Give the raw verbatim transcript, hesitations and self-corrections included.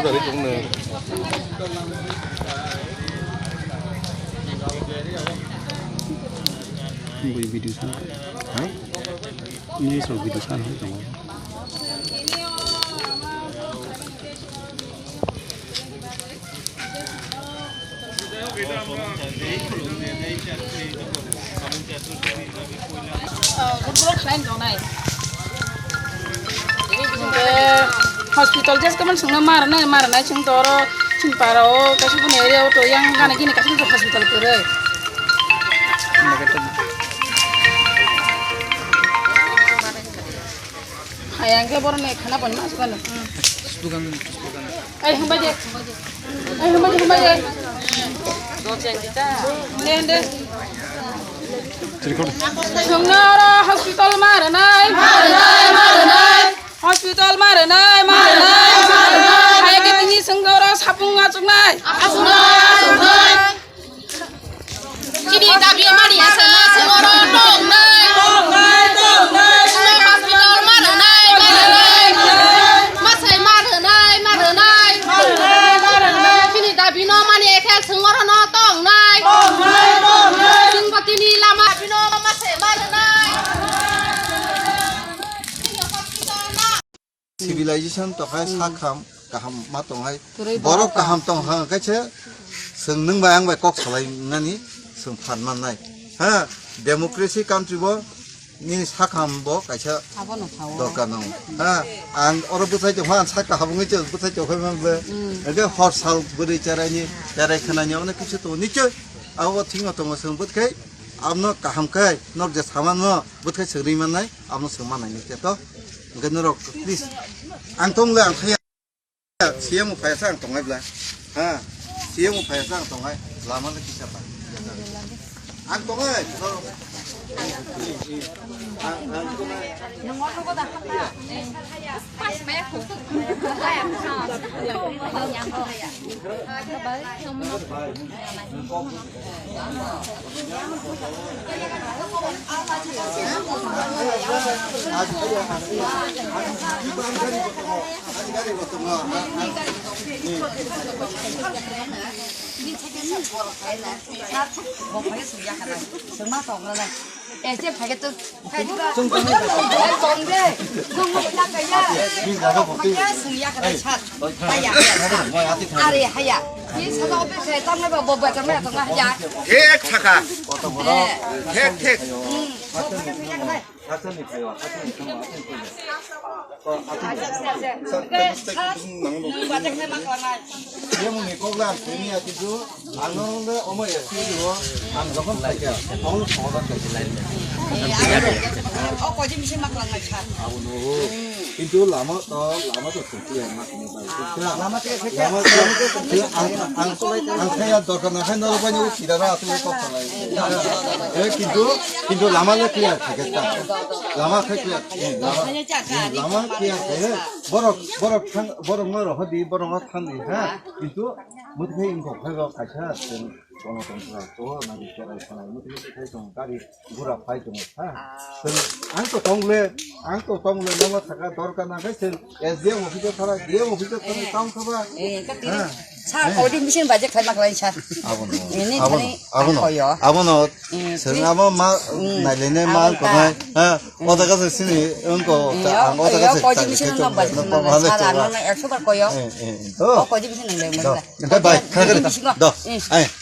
Bui video sana. Ha? Ini so video sana. Hospital jes kaman sungna mar nai, mar nai sung toro sung para o kaisa buni area o to yang gana gini kaisa hospital kere. Hayang ke borok ni khana pon mas kan. Ai hamba je. Ai hamba je, hamba je. Hande hande. Sungna oro hospital mar nai. Hospital mar nai, mar nai. Hayang ke tini sungna oro sapung achuk nai. Chini dabi mani asa singoro tongnai. Singoro hospital marunai, marunai. Masai marunai, marunai. Chini dabi no mani ekhe singoro no tongnai. Singpatini lama dabi no masai marunai. Civilization tongkha sakham kaham ma tonghai. Kwrwi borok borok kaham tongkha hwnkhe se chwng nwng bai ang bai kok salai nani chwng phan mannai. Ha, democracy country bo nini sakham bo kaisa abono thawo. Dorkar nango. Ha, ang oro bwsai tongkha, ang sakha habwngwi chwng bwsai tongkha man ble. Mm. Hwnkhe hor sal bwrwi cherai ni, cherai khwnani onek kisu tongo nichoi. Abo thikno tongo chwng bwtkhai. Abno kaham khe, nok je saman no, bwthai swrwi mannai, abno swng mannai ni khe to. Hwnkhe norok, please. Ang tong le ang thaya. C M o phaya sa ang tongnai bla. Ha. C M o phaya sa ang tongnai. Lama le kisa pa. Ang tongnai. Ang, ang tongnai. Ese paquete. Tong de. Nung mo ta ka ya. Ni jaga boti. Ya sung ya ka sat. Haya. Are haya. Ni sa ba ope se tang ba bo ba tang ba tang haya. Thek thaka. Thek thek. Yemoni kok lam sini ya kitu. Ang no le omo ya sini lo. Ang jokhon phaikha, ang no soda khaikha. O koi din bisi mak lang nai kha. Abo no. Kintu lama to, lama to sukti ya mak ni bai. Lama to, lama to, ang, ang, ang saya dorkar na khan dalo bai ni sida ra tu kok khalai. Eh, kintu, kintu lama le clear thake ta. Lama khe clear. Eh, lama, eh, lama clear thake. Borok, borok thang, borok no rohodi, borok no thangdi, ha. Kintu, muthai ingkok phai rok kaisa, chwng kono tong kha, to na di kerai sanai, muthai muthai khai tong, gari gura phai tong, ha. Chwng, ang to tong le, ang to tong le, nono thaka dorkar na khai chwng, S D M office thara, D M office thara, tong kha ba. Eh, ka tiri. Ha. Sa, eh. Koi din bisin baje khai mak lai sa. Abo no. Ini abo no. Thani abo no. Koyo. Abo no. Hmm, sir, please. Abo ma, hmm, nailene ma abo ta. Ko nai. Ha, hmm. Oda ka sini, unko, eh, ta, ang oda ka yo, sini, koi ta, din bisin koi no ta, baje no, na, no, sa, no, no, ekso bar koyo. Eh, eh, eh. Do. O, koi din bisin nang le, do. Nang le. Bye, bye. Koi din bisin ko. Do. Eh. Ai.